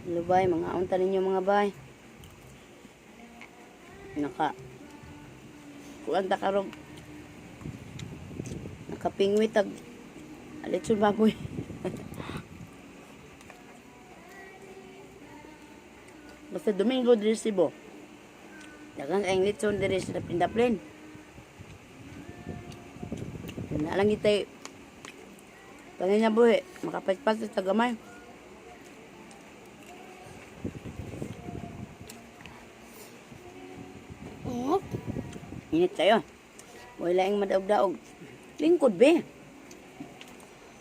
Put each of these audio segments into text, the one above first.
Hello bay, mga unta ninyo, mga bay. Naka kuan ta karong nakapingwit tag litson baboy. Basta Domingo diri Cebu. Daghang kayong litson diri sa Daplin-Daplin. Na lang itay panginabuhi, makapatpat sa gamay. Oh, Init kayo. Wala yung madaog-daog. Lingkod be.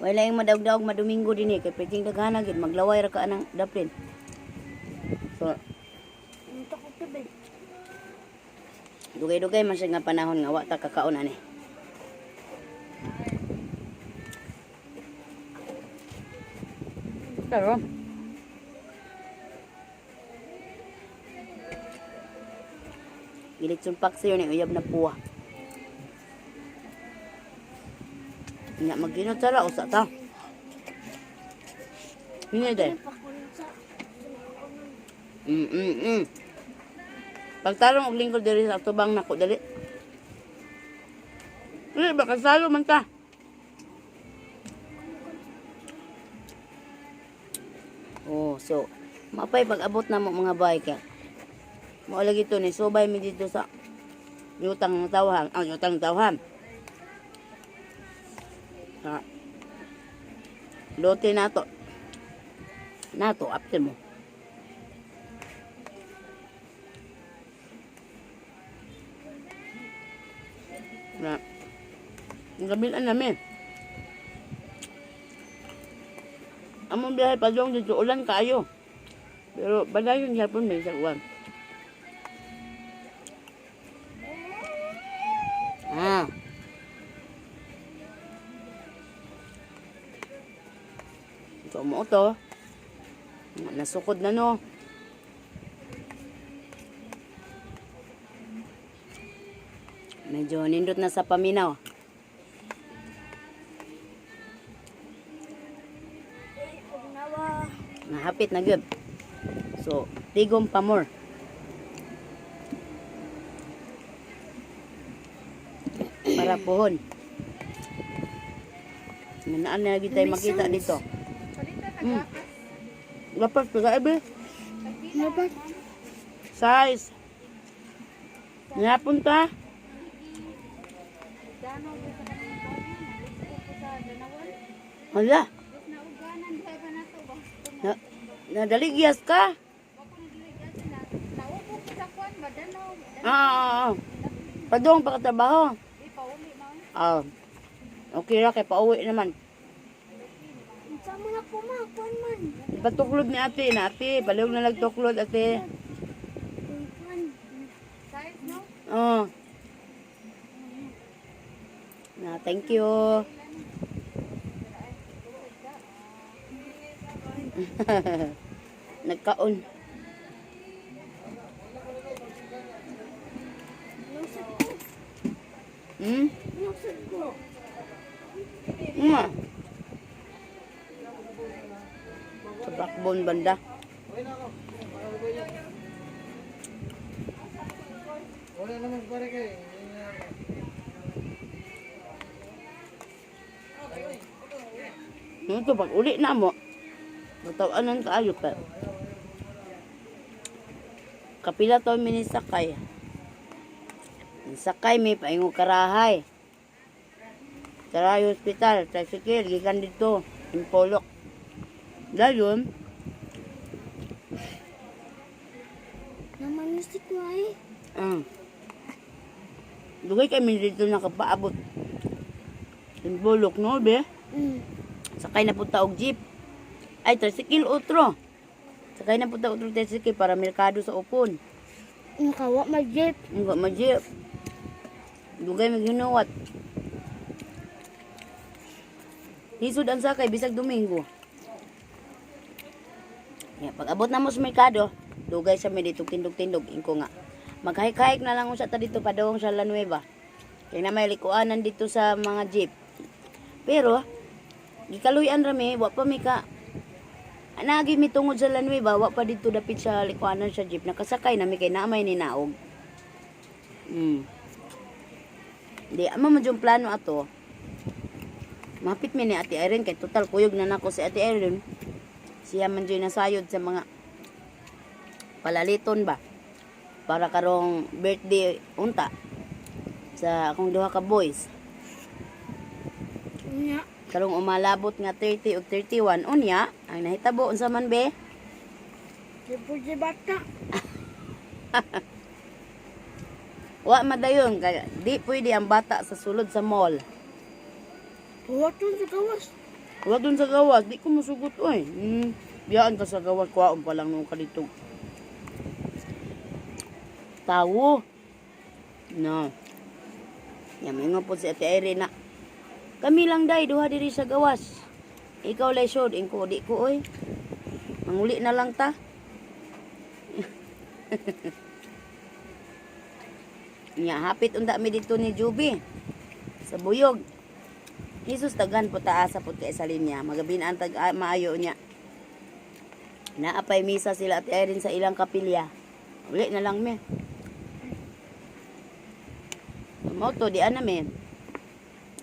Wala yung madaog-daog madomingo din eh. Kay pwedeng daghana gid maglaway ra ka anang daplin. So, unta ko tubig. Dugay-dugay man siya nga panahon nga wa ta kakaon ani. Pero Gilitson paksiw ni uyab na puwa. Nya maginot sara usa ta. Hingi day. Pakunsa. Pagtarong og lingkod diri sa tubang nako dali. Dili ba kasalo man ta? Oh, so mapay pag-abot na mo, mga bay, ka. Mao lagi to ni subay mi dito sa yutang ng tawhan, ang yutang ng tawhan. Sa lote nato. Nato apil mo. Na ang gabilan namin. Among biyahe pa dong dito ulan kaayo. Pero balayon gyapon may sa uwan. Ah. Ito mo to. Nasukod na no. Medyo nindot na sa paminaw. Nawa. Nahapit na gyud. So, tigom pa more. Para pohon. Manaan na lagi tayo makita dito. Lapas pa ebe. Nabat. Size. Napunta. Hala. Na, nadaligyas ka? Ah, ah, ah. Padong pagkatrabaho. Ah. Okay ra kay pauwi naman. Unsa man ako ma, kuan man. Patuklod ni ate, na ate, baliw na lang tuklod ate. Kuan. Oh. Na, thank you. Nagkaon. Lusad ko. Lusad ko. Sa backbone banda. Wala naman pare kay. Ito, pag uli na mo, matawanan kaayo pa. Kapila to minisakay. Sakay may paingo karahay. Saray Hospital, tricycle, gikan dito, Impolok. Dayon, Namanusik ko ay. Dugay kami dito nakapaabot. Impolok, no, be? Sakay na punta og jeep. Ay, tricycle otro. Sakay na punta otro tricycle para merkado sa upon. Nakawa mag-jeep. Ang ma jeep. Dugay maghinuwat. Lisod ang sakay bisag Domingo. Ya, pag abot na mo sa merkado, dugay sa mi dito tindog-tindog ingko nga. Maghike-hike na lang unsa ta dito padung sa La Nueva. Kay na may likuanan dito sa mga jeep. Pero gikaluy-an ra mi, wa pa mi ka Anagi mi tungod sa Lanway ba, wa pa dito dapit sa likuanan sa jeep. Nakasakay na mi kay naamay ni naog. Di ama man yung plano ato. Mapit mi ni Ate Irene kay total kuyog na nako si Ate Irene. Siya man dyan nasayod sa mga palaliton ba para karong birthday unta sa akong duha ka boys. Nya. Karong umalabot nga 30 ug 31 unya ang nahitabo unsa man be? Di pwede bata. Wa madayon kay di pwede ang bata sa sulod sa mall. Buhaton sa gawas. Wa dun sa gawas, di ko musugot oy. Biyaan ka sa gawas kwaon pa lang nung kadito. Tawo. No. Ya may po si Ate Irene na. Kami lang day duha diri sa gawas. Ikaw lay sod ingko di ko oy. Manguli na lang ta. Nya hapit unta mi dito ni Juby sa buyog. Jesus tagan po taasa po kay sa linya. Magabin ang tag ah, maayo niya. Naapay misa sila at Irene sa ilang kapilya. Uli na lang me. Mo to di ana me.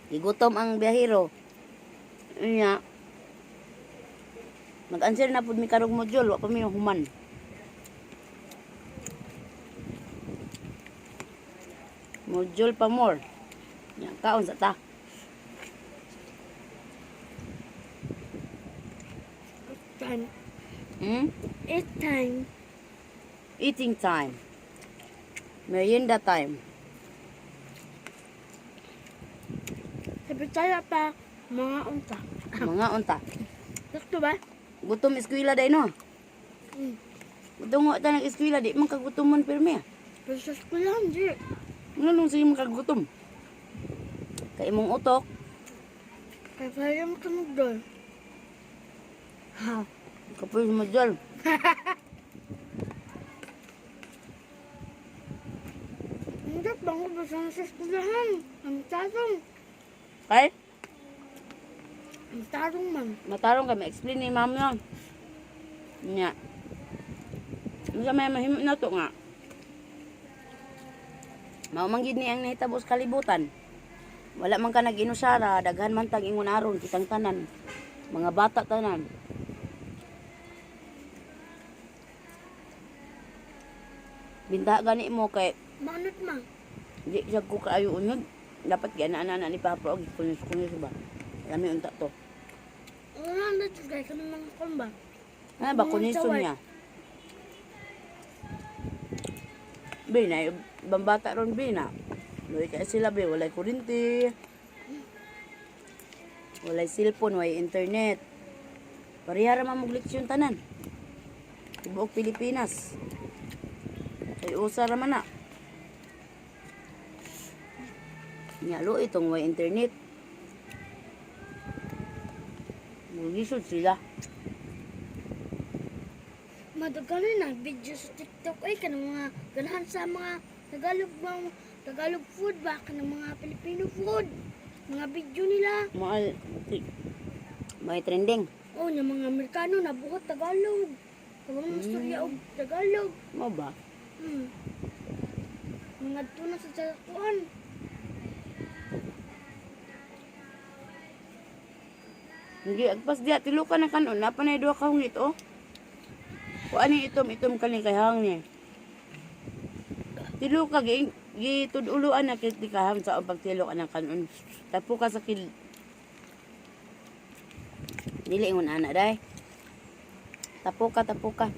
Gigutom ang biyahero. Nya. Mag-answer na pud mi karong module, wa pa mi human. Module pa more. Nya kaon sa ta. Time. Hmm? It's time. Eating time. Merienda time. Sa Bisaya pa, mga unta. Mga unta. Sakto ba? Gutom eskwela day no. Mm. Gutom ta nag eskwela di man kagutomon pirmi. Pero sa eskwela, hindi. Nganong sige man kagutom? Kay imong utok, Kaya kaya mo tumugdol. Ha? kapoy mo dyan. Hindi, bango ba sa eskwelahan? Ang tarong. Kay Ang tarong man. matarong kay ma-explain ni ma'am yun. Nya. Unsa may mahimo na to nga? Mao man gid ni ang nahitabo sa kalibutan. Wala man ka nag-inusara, daghan man tag ingon aron kitang tanan. Mga bata tanan. Binta gani mo kay Manot ma. di siya ko kaayo unyod. Dapat giana na ni Papa og kunis-kunis ba. Lami unta to. Wala na dito kaya kami mga kumba. Ano ba Mm, kunison saway. niya? Be na ibang bata ron be na. Luwi kaya sila be, walay kurinti. Walay cellphone, walay internet. Pareha ra man mong leksyon tanan. Tibuok Pilipinas. Kay usa ra man na. Nya luoy itong way internet. Mugisod sila. Madagano na video sa TikTok ay kanang mga ganahan sa mga Tagalog mga Tagalog food ba kanang mga Filipino food. Mga video nila. Mahal. May trending. Oh, ng mga Amerikano na buhat Tagalog. Kabang mga istorya og Tagalog. Mo ba? Mga tuna sa satuan. Hindi, agpas diya. Tilo ka na kanon. Napa na duha ka hungit, oh. Kuan ni itom, itom kani kay hang ni. Tilo ka, gi, gituduluan na kit di ka hang sa pagtilo ka ng kanon. Tapo ka sa kil. Dili ingon ana day. Tapo ka, tapo ka.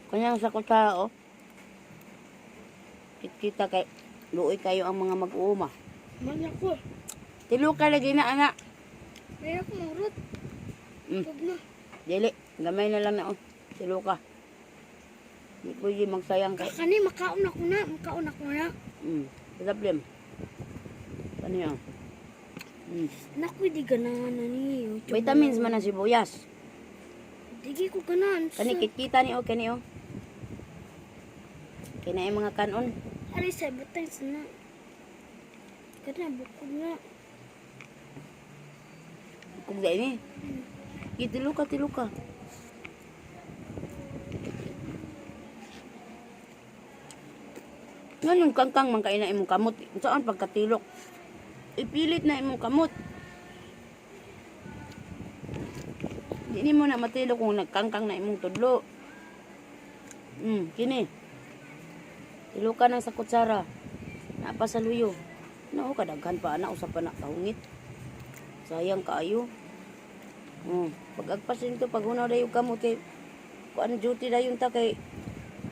Kanyang sa kutsara, oh. Kita kay luoy kayo ang mga mag-uuma. Man ako. Tilo ka lagi na ana. Kaya ako murot. Tug na. Dili, gamay na lang na oh. Tilo ka. Hindi pwede magsayang kay. Kani makaon ako na, makaon ako na. Problem. Ano yun? Naku, di ganahan na ni. oh. Vitamins man ang sibuyas. Digi ko ganahan. Kani kitkita ni oh, kani oh. Kini ay mga kanon. Aray sa butang na. Kana bukod na. Kung di ni. Gitiluka, tiluka. Ngayon kangkang man kaina imong kamot. Saan pagkatilok? Ipilit na imong kamot. Di nimo na matilok kung nagkangkang na imong tudlo. Kini. Tiluka ng sa kutsara. Napa sa luyo. Nao kadaghan pa ana usa pa na kahungit. Sayang kaayo. Pag agpas nito pag hunaw dayon kamo kay kuan duty dayon ta kay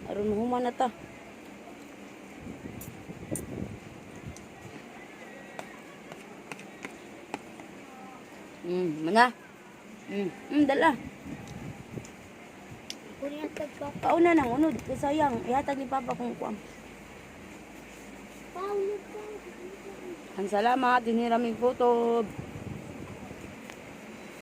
aron human na ta. Mana. Dala. Kunin ang tagpapa. Pauna nang unod kay sayang ihatag ni Papa kung kuan. Paulo pa. Ang salamat, diniraming photo.